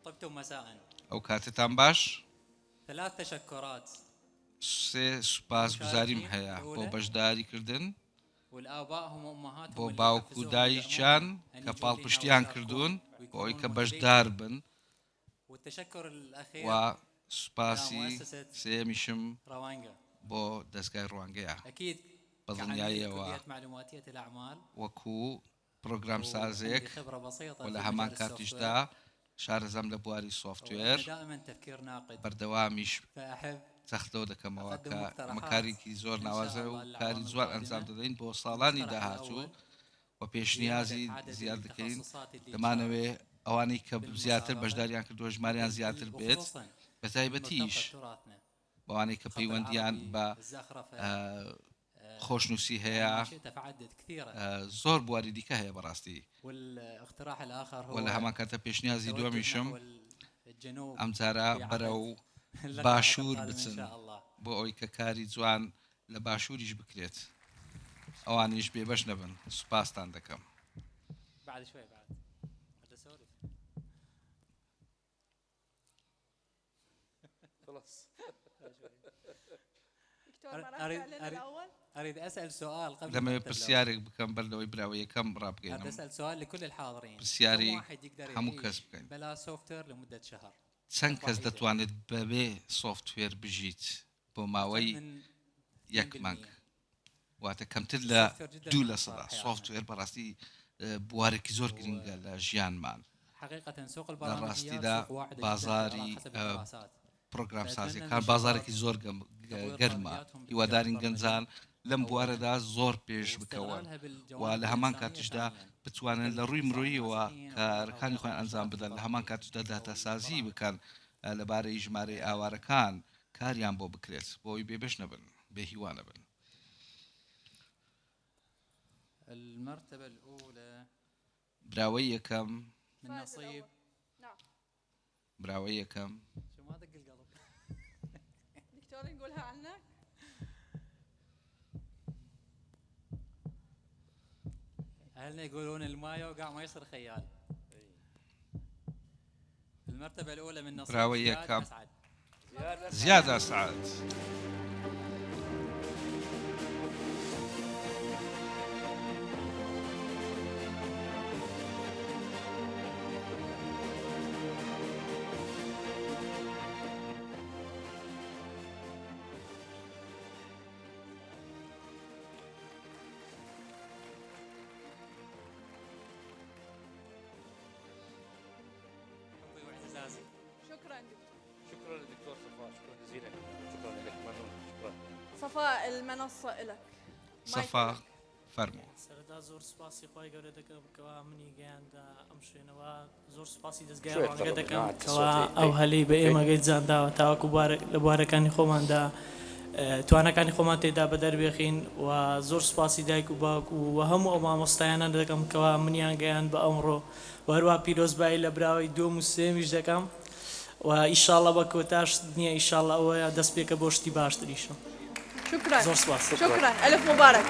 طبتم مساء. ئەو کاتەتان باش. ثلاث تشکرات. سێ سوپاسگوزاریم هەیە بۆ بەشداری کردن، بۆ باوک و دایکیان کە پاڵپشتیان کردوون بۆ ئەوەی کە بەشدار بن و سوپاسی سێیەمیشم بۆ دەزگای ڕوانگەیە. بە دڵنیاییەوە وەکو پرۆگرامسازێک و لە هەمان کاتیشدا شارەزام لە بواری سۆفتوێر، بەردەوامیش جەخت لەوە دەکەمەوە کە ئەمە کارێکی زۆر ناوازە و کاری جوان ئەنجام دەدەین بۆ ساڵانی داهاتوو و پێشنیازی زیاد دەکەین، دەمانەوێ ئەوانەی کە زیاتر بەشداریان کردووە ژمارەیان زیاتر بێت، بەتایبەتیش بەوانەی کە پەیوەندیان بە خۆشنووسی هەیە، زۆر بواری دیکە هەیە بەڕاستی و لە هەمان کاتە پێشنیازی دووەمیشم ئەمجارە بەرەو باشوور بچن بۆ ئەوەی کە کاری جوان لە باشووریش بکرێت ئەوانیش بێبەش نەبن سوپاستان دەکەم. دەمەوێت پرسیارێک بکەم بەر لەوەی براوە یەکەم ڕابگەیەنم پرسیاری هەموو کەس بکەین چەند کەس دەتوانێت بەبێ سۆفتوێر بژیت بۆ ماوەی یەک مانگ واتە کەمتر لە 2% سۆفتوێر بەڕاستی بوارێکی زۆر گرنگە لە ژیانمان لە ڕاستیدا بازاری پرۆگرامسازیەکان بازارێکی زۆر گەرمە هیوادارین گەنجان لەم بوارەدا زۆر پێش بکەون و لە هەمان کاتیشدا بتوانن لە ڕووی مرۆیەوە کارەکانی خۆیان ئەنجام بدەن لە هەمان کاتیشدا داتاسازی بکەن لەبارەی ژمارەی ئاوارەکان کاریان بۆ بکرێت بۆ ئەوەی بێبەش نەبن بێ هیوا نەبن. المرتبة الأولى براوەی یەکەم من نصيب براوەی یەکەم شو ما دق القلب دكتور نقولها عنك اهلنا يقولون الماء يوقع ما يصير خيال المرتبة الأولى من نصيب براوەی زياد یەکەم أسعد زیاد ئەسعەد. حبي واعتزازي شكرا دكتور شكرا للدكتور صفاء شكرا جزيلا شكرا لك ممنون شكرا صفاء المنصة لك سەفا فەرموو. سەرەتا زۆر سوپاسی خوای گەورە دەکەم کەوا منی گەیاندە ئەم شوێنەوە زۆر سوپاسی دەزگای شوية ڕوانگە تقرب دەکەم معك کەوا الصوت ئەو اي هەلەی بە اوكي ئێمە گەنجان داوە تاوەکو لە بوارەکانی خۆماندا توانەکانی خۆمان تێدا بەدەربێخین و زۆر سوپاسی دایک و باوک و هەموو ئەو مامۆستایانە دەکەم کەوا منیان گەیاند بە ئەمڕۆ و هەروە پیرۆزبایی لە براوەی دووەم و سێمیش دەکەم و ئیشاڵە بە کۆتاش نییە ئیشاڵە ئەوەیە دەست پێکە بۆ شتی باشتریشە شكرا زۆر سوپاس شكرا شكرا ألف مبارك.